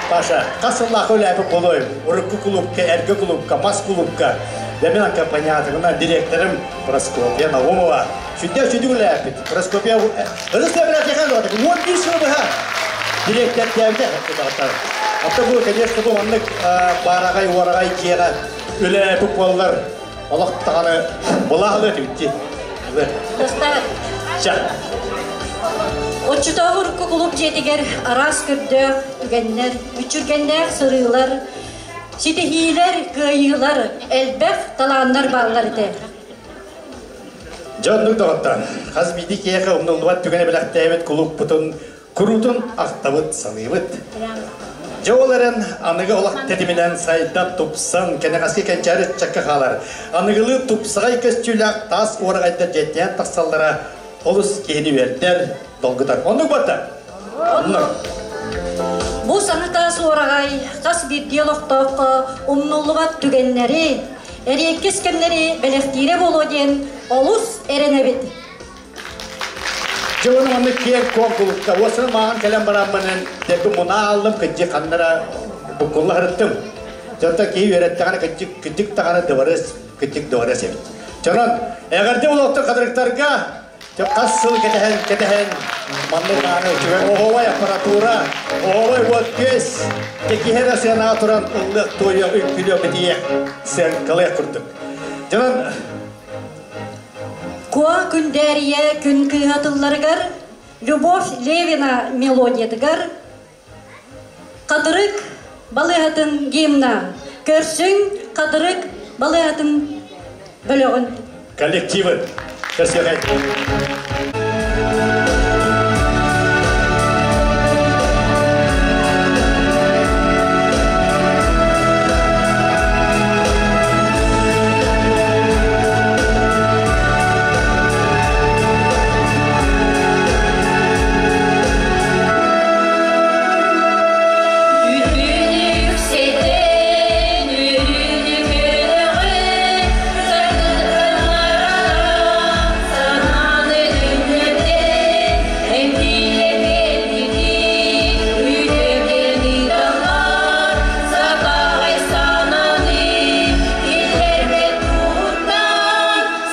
Паша, хас сыллаах үлээпит болой, урукку клубка, эргэ клубка, мас клубка. Дэмин аккомпаниаторына директорым Прокопия Наумова. Сүдэ сүдү үлээпит. Прокопия ырыс кэбилэтихэн 11 сыл быһа директор тээбите Ата бу, конечно, бу маннык баараҕай уораҕай дьиэҕэ үлээпит буоллар, олох даҕаны былаалы этибитти. Достар. Оччотооҕу урукку кулууп дьиэтигэр араас көрдөөх түгэннэр, мүччүргэннээх сырыылар, ситиһиилэр, кыайыылар, элбэх талааннар бааллар этэ. Дьэ оннук доҕоттор, хас биирдии киһиэхэ умнуллубат түгэни бэлэхтээбит кулууппутун куруутун ахтабыт, саныыбыт. Дьэ ол эрэн аныгы олох тэтиминэн сайда тупсан, кэнэҕэски кэнчээри ыччакка хаалар. Аныгылыы тупсаҕай көстүүлээх таас уораҕайдар дьиэтинэн тахсаллара олус киһини үөрдэр, долгутар. Оннук буолта? Оннук. Бу саҥа таас уораҕай хас биирдии олохтооххо умнуллубат түгэннэри, эриэккис кэмнэри бэлэхтиирэ буолуо диэн олус эрэнэбит. Дьэ уонна маннык киэҥ куоҥ кулукка уосаны мааҕын кэлэн бараммынан дэлби мунааллым кыдьык ханнара буккулла сырыттым. Дьонтон киһи үөрэттэҕинэ кыдьык кыдьык даҕаны дыбарыс, кыдьык дыбарыс эбит. Дьонон эҕэрдэ улуоттар хатырыктарга хас сыл кэтэһэн кэтэһэн маннык мааны үчүгэй оһуобай аппаратура, оһуобай уот күөс, киһи эрэ сыанаҕа туран ыллыах туойуох үҥкүлүөх битийиэх сыаҥкалыах курдук. Дьонон Куо Күндээрийэ күн кыыһа тылларыгар, Любовь Левина мелодиятыгар Хатырык балыыһатын гимна Көрсүҥ Хатырык балыыһатын бөлөҕүн коллективын көрсүөҕэй. Үтүнүк ситэн үөрүүнү санааны түннэтэн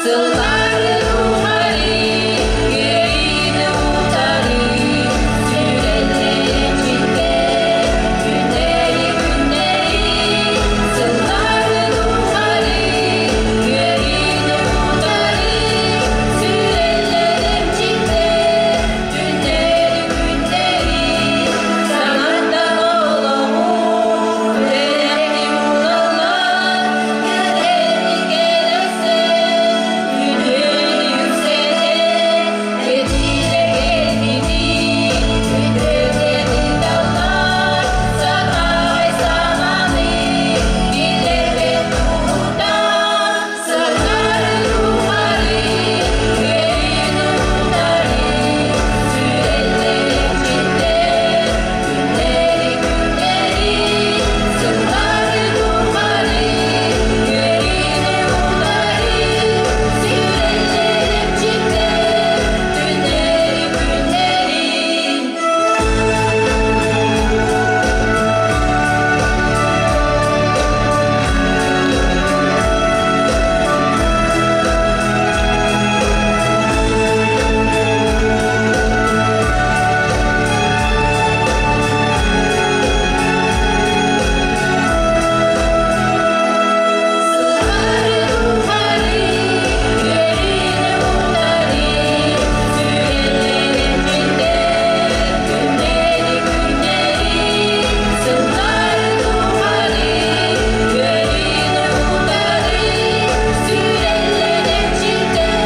Сыллары тухары үөйүүнү утары сүрэллэчиттэ күннэри күннэри сыллары тухары үөйүүнү утары сүрэллэчиттэ күннэри күннэри саҥардан олоҕу үөрэхи уналлар Сыллары тухары үөрүүнү утары сүрэллэр эмчиттэр күннэри күннэри. Сыллары тухары үөрүүнү утары сүрэллэр эмчиттэр күннэри күннэри. Сыллары тухары үөрүүнү утары сүрэллэр эмчиттэр күннэри күннэри.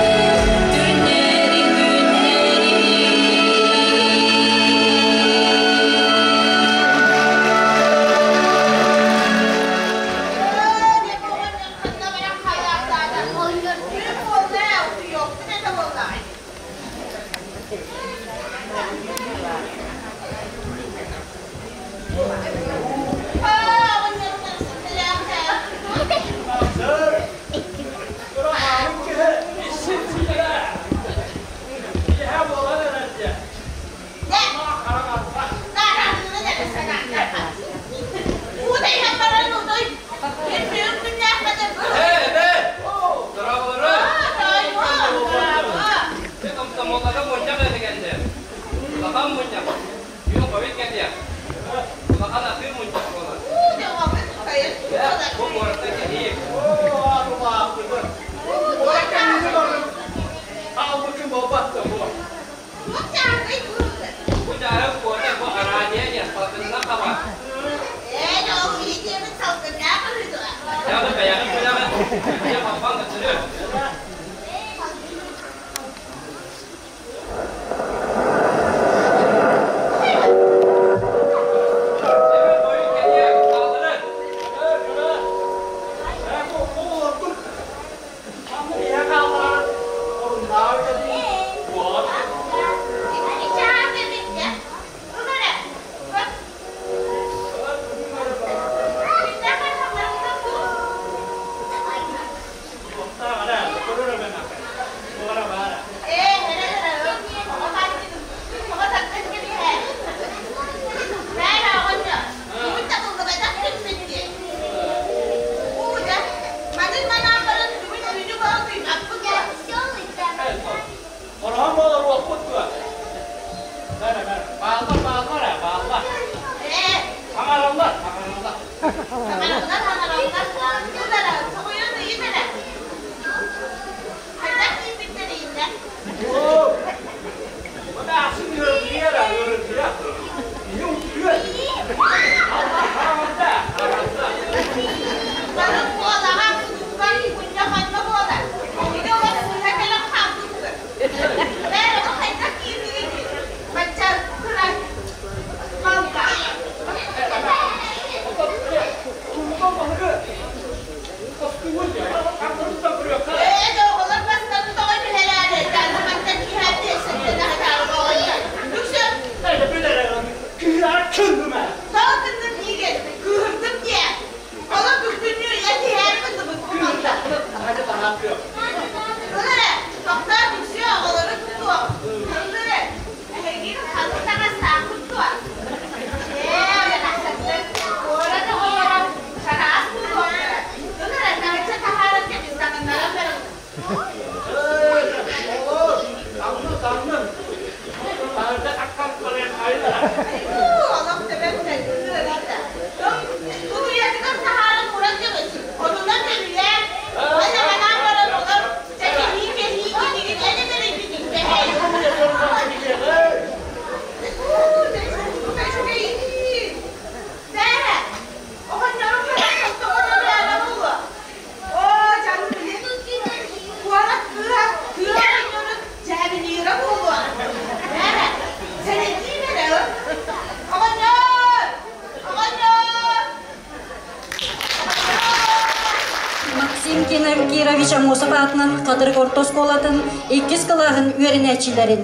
Максим Кирович Аммосов аатынан Хатырык орто оскуолатын иккис кылааһын үөрэнээччилэрин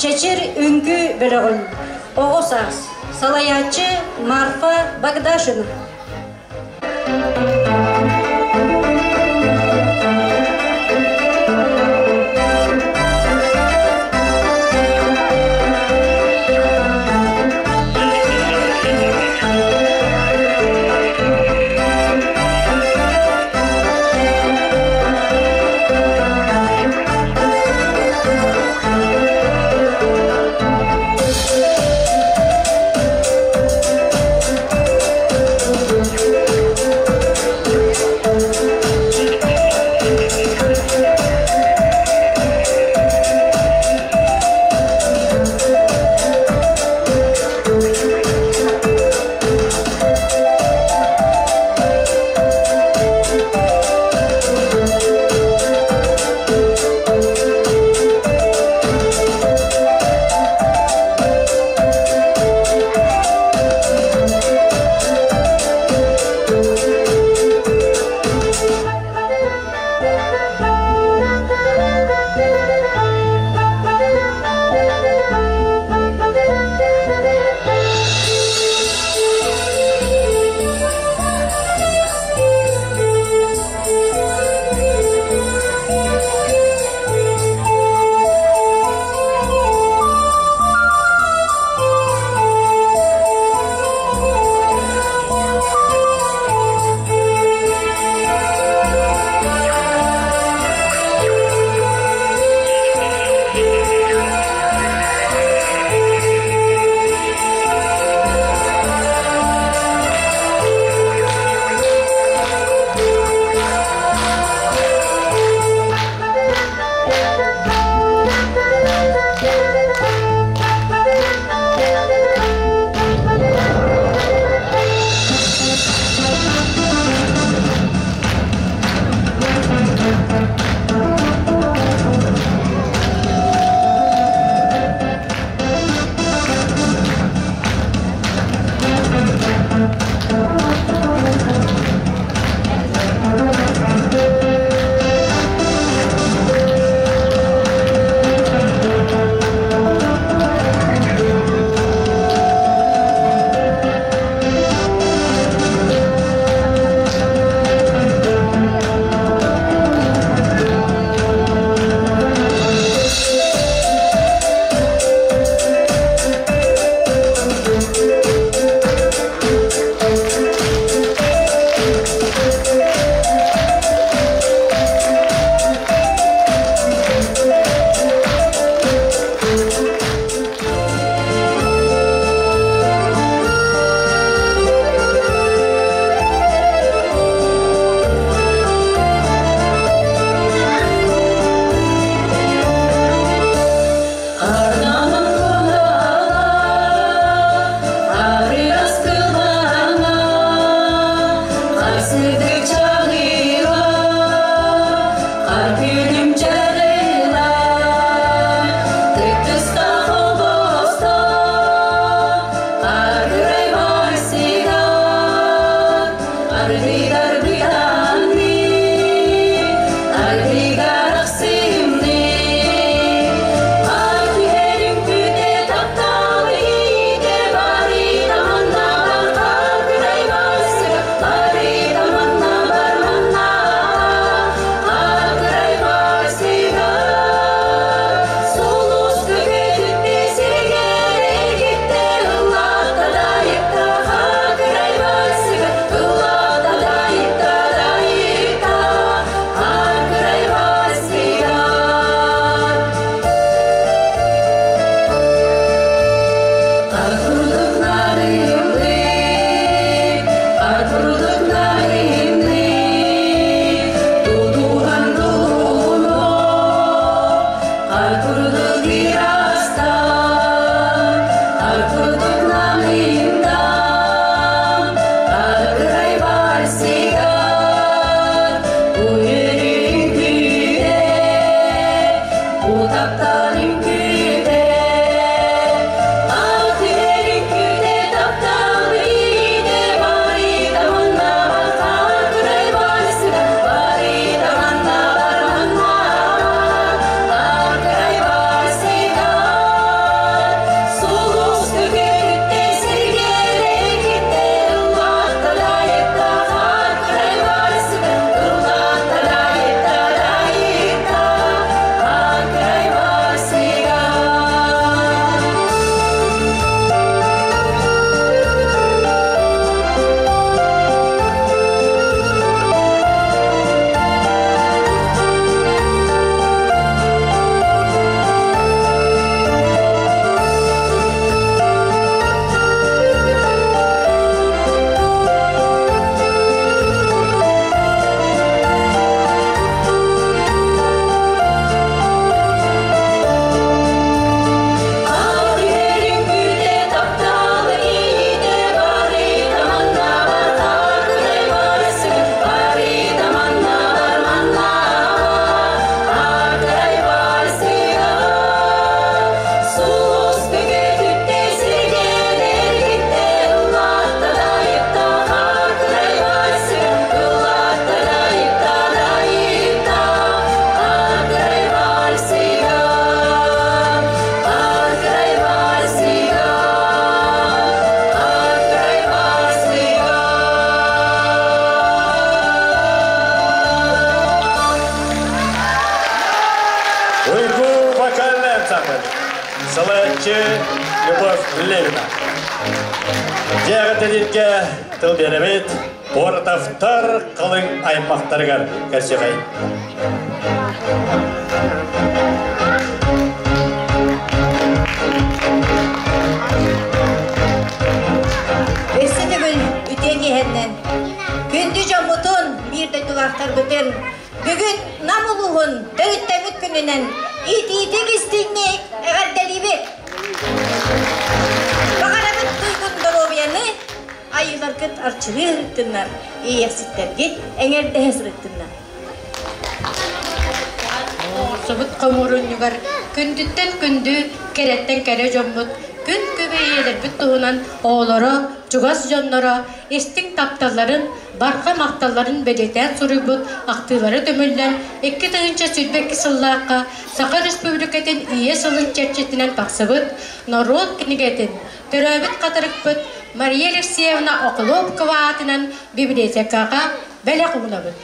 Чэчир үҥкүү бөлөҕүн Оҕо саас салайааччы Марфа Богдашина. Салайааччы Любовь Левина. Дьэ эҕэрдэлииргэ тыл биэрэбит Портовтар халыҥ аймахтарыгар көрсүөҕэй. Өссө төгүл үтүө киэһэннэн күндү дьоммутун, биир дойдулаахтарбытын бүгүн Нам улууһун төрүттэммит күнүнэн итиитик истиҥник эҕэрдэлиибит! Баҕарабыт туйгун доруобуйаны, айыыларгыт арчылыы сырыттыннар, иэйэхситтэргит эҥэрдэһэ сырыттыннар. Оҥорсубут хомуурунньугар күндүттэн күндү, кэрэттэн кэрэ дьоммут, күн күбэй ийэлэрбит туһунан оҕолоро, чугас дьонноро истиҥ тапталларын, барҕа махталларын бэлиэтээн суруйбут ахтыылара түмүллэн, 2022 сыллаахха Саха Республикатын Ийэ сылын чэрчитинэн тахсыбыт норуот кинигэтин төрөөбүт хатырыкпыт Мария Алексеевна Охлопкова аатынан библиотекаҕа бэлэх уунабыт.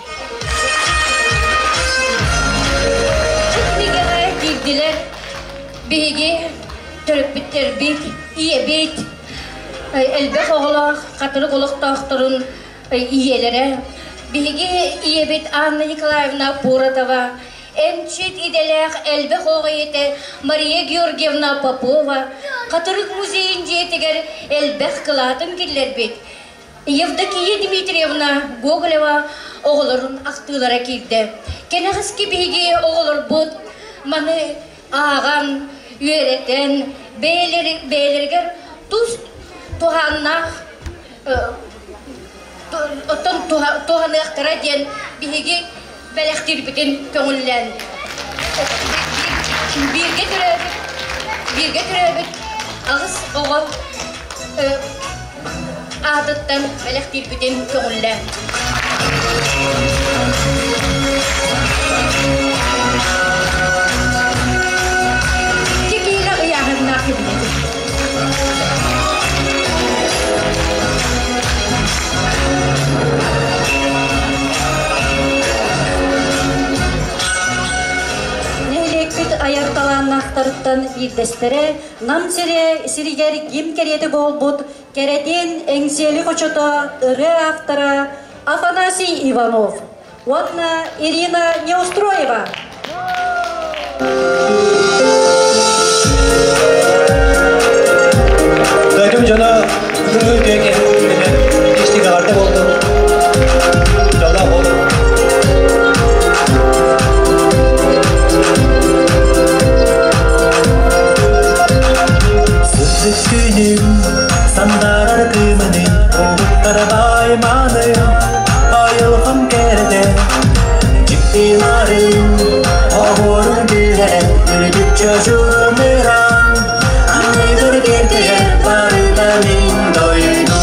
Кинигэҕэ киирдилэр биһиги төрөппүттэрбит, ийэбит, элбэх оҕолоох хатырык олохтоохторун ийэлэрэ, биһиги ийэбит Анна Николаевна Поротова, эмчит идэлээх элбэх оҕо ийэтэ Мария Георгиевна Попова, Хатырык музейын дьиэтигэр элбэх кылаатын киллэрбит Евдокия Дмитриевна Гоголева оҕолорун ахтыылара киирдэ. Кэнэҕэски биһиги оҕолорбут маны ааҕан, үөрэтэн, бэйэлэригэр тус туһааннаах оттон туһаныахтара диэн биһиги бэлэхтиирбитин көҥүллээн бииргэ төрөөбүт бииргэ төрөөбүт аҕыс оҕо аатыттан бэлэхтиирбитин көҥүллээн. Киилэ ыйааһыннаах кэбинэтин. Нэһилиэкпит айар талааннаахтарыттан биирдэстэрэ Нам сирэ сиригэр ким кэриэтэ буолбут Кэрэтин Эҥсиэли хочото ырыа автора Афанасий Иванов уонна Ирина Неустроева. Дойдум дьоно бүгүҥҥү үтүө киэһэ истиҥ эҕэрдэ буоллун. Дьоллоох буолун. Сырдык күнүм, сандаарар кыымыным, уһуктара баайманым, айылҕам кэрэтэ, дьиктиларым, оһуорун түһэрэн, үрдүк чочумыран, анныгар кэркэйэр барыта мин дойдум.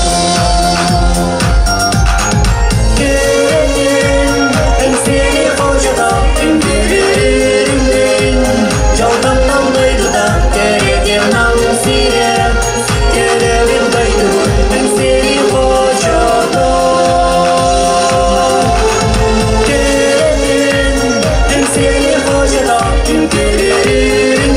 Кэрэтин, эҥсиэли хочото, үҥкүүлүүрүҥ, дьолтон дойдута, кэрэтин нам сирэ, төрөөбүт дойдубут эҥсиэли хочото. Кэрэтин, эҥсиэли хочото, үҥкүүлүүрүҥ,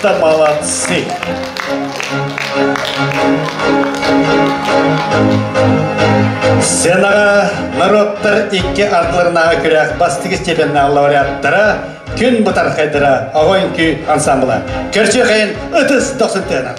Просто молодцы! Сценаҕа норуоттар икки ардыларынааҕы күрэх бастакы степеннээх лауреаттара Күн бытархайдара оҕо үҥкүү ансамбла. Көрсүөхэйин ытыс дохсун тыына.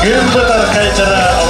Күн бытархайдара